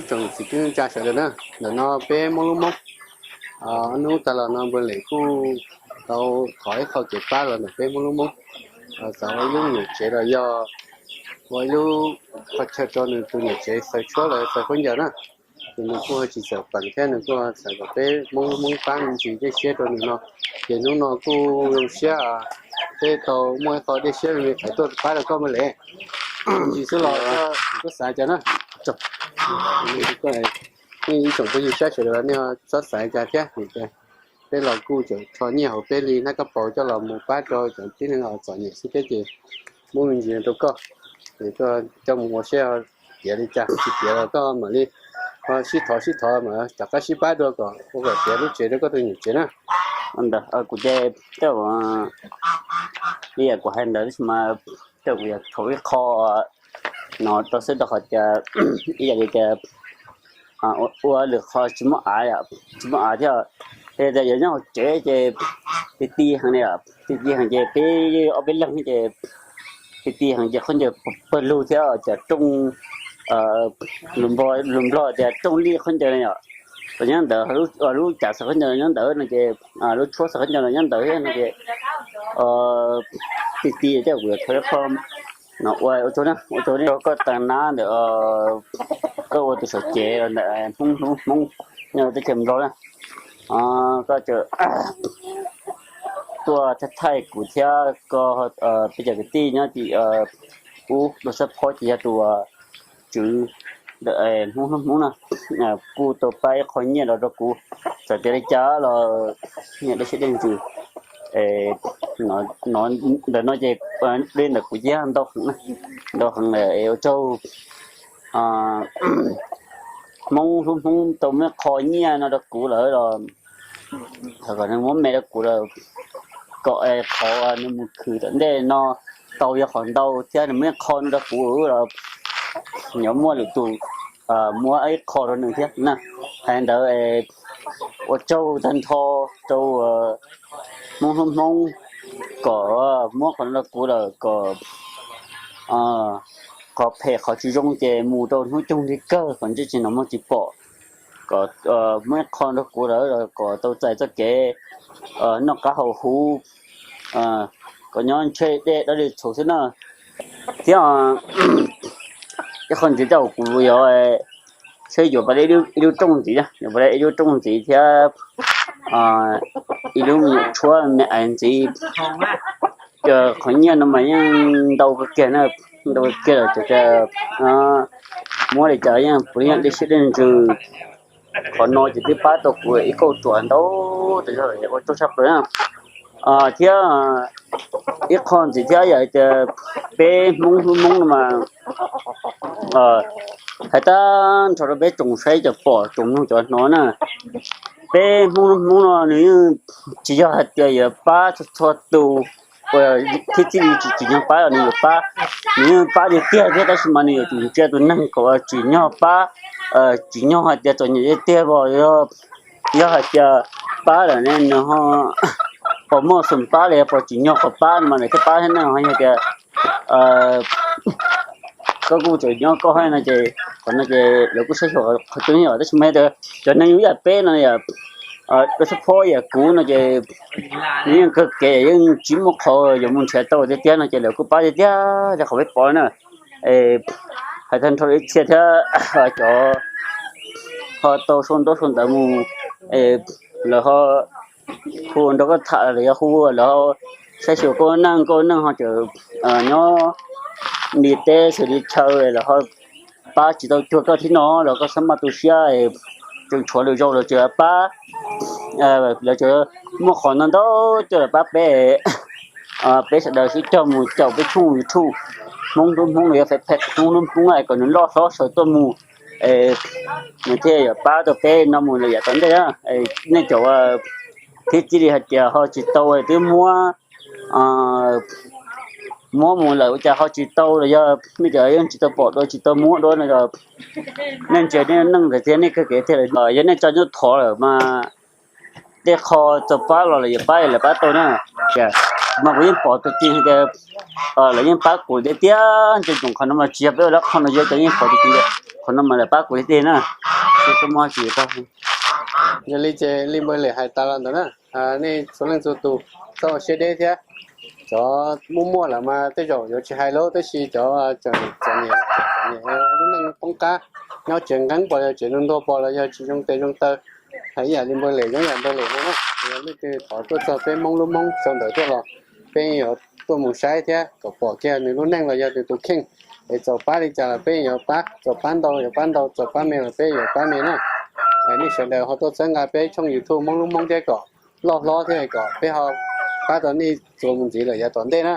Tsoom txiv kwv tij sawv daws na, ntawm no peb Hmoob lub Hmoob, hnub tag los no npawg Lem kuj tau thov ib qho kev pab los ntawm peb Hmoob lub Hmoob, xav ua ib lub niam tsev los yog ua ib lub qhov chaw rau nws tus niam tsev xaws tshuab los xaws khaub ncaws na. Ces nws kuj tsis txawm peem thiab nws kuj xav kom peb Hmoob lub Hmoob pab me ntsis dej siab rau nws no. Ces hnub no kuj zoo siab, peb tau muaj ib qho dej siab me me thaiv tuaj pab rau koj npawg Lem. Ntsis xwb los koj xav cas na? Nej ib tsoom phooj ywg sab sawv daws nej txhob xav cas thiab, peb los kuj tseem rho nyiaj hauv peb li hnab kab paus coj los mus pab rau cov tib neeg txom nyem xwb thiab ces muab me ntsis rau koj, es koj coj mus ua seb tiav li cas, tsis tiav los koj mam li ho sib thov sib thov mas rov qab sib pab dua kom ua kom tiav lub tsev rau koj tus niam tsev na. Ntawd kuv ces tej li yam kuv hais ntawd tab sis mas tej kuv yog thaum ib qho no rau xwb rau qhov tias ib yam li tias ua lwm qhov tsis muaj av, tsis muaj av thiab. Ces tias yuav nyob hauv tsev ces ti ti heev li, ti ti heev ces peb ob peb leeg ces ti ti heev ces khaub ncaws pawg lug thiab cov rooj, lus Nplog tias rooj lij khaub ncaws na yom. Los nyob ntawd, lub cav xaws khaub ncaws nyob ntawd no ces lub tshuab xaws khaub ncaws los nyob ntawd thiab no ces ti ti thiab kuv yuav thov ib qho no ua ua tsaug na, ua tsaug nej koj tag nab ntawm koj ua tus saum cev ntawm Hmoob hlub Hmoob nyob teb chaws Nplog na. Koj tuaj thaij thaij kuv thiab koj peb cov kwv tij nyob tim ub dua xab phob ces yog tus tswv ntawm Hmoob hlub Hmoob na, kuj tau pab ib qho nyiaj los rau kuv. Txawm tias li cas los nyiaj dej siab dej ntsws no ntawm no ces dej ntawm kuv ces ntau heev, ntau heev lawm es ua tsaug Hmoob hlub Hmoob tau muab qho nyiaj no rau kuv lawm los kom nws muab me rau kuv lawm, kom qhov nws mus khwv tom ntej no tau yog qhov ntau thiab nws muab qho no rau kuv los nyob muaj lwm tus muab ib qho rau nws thiab na. Hais ntawd ua tsaug tag nrho rau Hmoob hlub Hmoob kom muab qhov no rau kuv lawm kom qhov phem qhov tsis zoo ces mus rau hnub coob li kawg kom ntsej tsis hnov muag tsis pom, kom muab ib qho rau kuv lawm kom tau txais txoj kev noj qab haus huv, kom nyob ntshe dej dab li txhuv xwb na. Thiab ib qho ntxiv tej kuv yuav saib yuav pab ib lub rooj ntxiv, yuav pab ib lub rooj ntxiv thiab ib lub me nyuam tshuab me aiv ntxiv. Qhov nyiaj no mas yeej ntau kawg kiag na, ntau kawg kiag lawm ces muab li cas yeej puav leej yog dej siab dej ntsws. Qhov no ces twb pab tau kuv ib kauj ruam ntau tas zog lawm, ua tsaug tshaj plaws na. Thiab ib qho ntxiv thiab yog tias peb Hmoob hlub Hmoob no mas hais tag nrho rau peb tsoom saib cov pom tsoom mloog cov hnov na, peb Hmoob hlub Hmoob no nws yeej tsis yog hais tias yuav pab txhua txhua tus, thiab txij li tsis tsim nyog pab los nws yuav pab, nws yeej pab tiag tiag thiab tab sis mas nws yuav tsum ntsia tus neeg kom tsim nyog pab, tsim nyog hais tias txom nyem tiag tiag os, yog hais tias pab lawm ne nws ho pom muaj xum pab los yog pom tsim nyog qhov pab no mas nws thiaj pab thiab ne. Ho yog tias koj kuj tseem nyob koj hais no ces qhov no ces lawv kuj saib xyuas qhov twg ne yom, tab sis mas yog tias cov neeg yam peb no yom, dua xab phob yam kuv no ces nws yeej kawg kev yeej tsis muaj qhov yuav mus nrhiav tau tiag tiag no ces lawv kuj pab tiag tiag li qhov peb pom na. Hais tag nrho ib txhia thiab cov ho tau sau ntaub sau ntawv mus, lawv ho hu nrog koj tham los yog hu lawv ho saib xyuas koj neej koj neej ho tseem nyob li teb xws li chaw lawv ho pab tsis tau cuag koj thiab no los koj xab maj tu siab, tseem tshuav lwm zaus lawv tseem pab, lawv tseem muaj qhov ntau ntau coj los pab peb, peb sawv daws sib cog mus caum peb tshooj YouTube Hmoob hlub Hmoob los yog fanpage Hmoob hlub Hmoob kom nws loj hlob sawv tuaj mus. Nws thiaj yuav pab tau peb no mus lawm yav tom ntej. Nej cov thiab txij li hais tias ho tsis tau twb muab muab mus lawm ua cas ho tsis tau los yog nej cov yeej tsis tau pom dua tsis tau muab dua no, nej ntsia nej neej ntawd thiab nej kawg kev tiag lawm, yog nej tso nyuj thov lawm mas tej qho txaus pab los lawv yuav pab lawv pab tau na. Tias Mas kuv yeej pom tus tij tias lawv yeej pab kuv tiag tiag, ntshe tsoom qhov no mas tsis yog peb ua lawv qhov no, yog cov yeej pom tus tij tias qhov no mas lawv pab kuv tiag tiag na. Ces tuaj muab tsis tau. Yog li ces li npawg Lem hais tas los ntawd na, nej txhua leej txhua tus txhob ua siab deb thiab. Cov muaj muaj lawm mas tej zaum yuav tsis hais lauj, tab sis cov txom nyem, txom nyem lub neej poob qab, nyob tsev nqeeb pos, yog tsev ntuag ntuag pos los yog tsis zoo tes zoo taw, hais ib yam li npawg Lem, zoo yam npawg Lem no na. Leej twg thov tuaj txog peb Hmoob lub Hmoob sau ntawv tuaj los peb yuav tuaj mus saib thiab kom pom kiag nws lub neej los yog nws tus kheej es txaus pab li cas los peb yuav pab, txaus pab ntau yuav pab ntau, txaus pab me los peb yuav pab me na. Nej sawv daws ho tuaj txhawb nqa peb tshooj YouTube Hmoob lub Hmoob thiab kom loj hlob thiab kom peb ho pab tau nej txuas mus ntxiv lawm yav tom ntej na.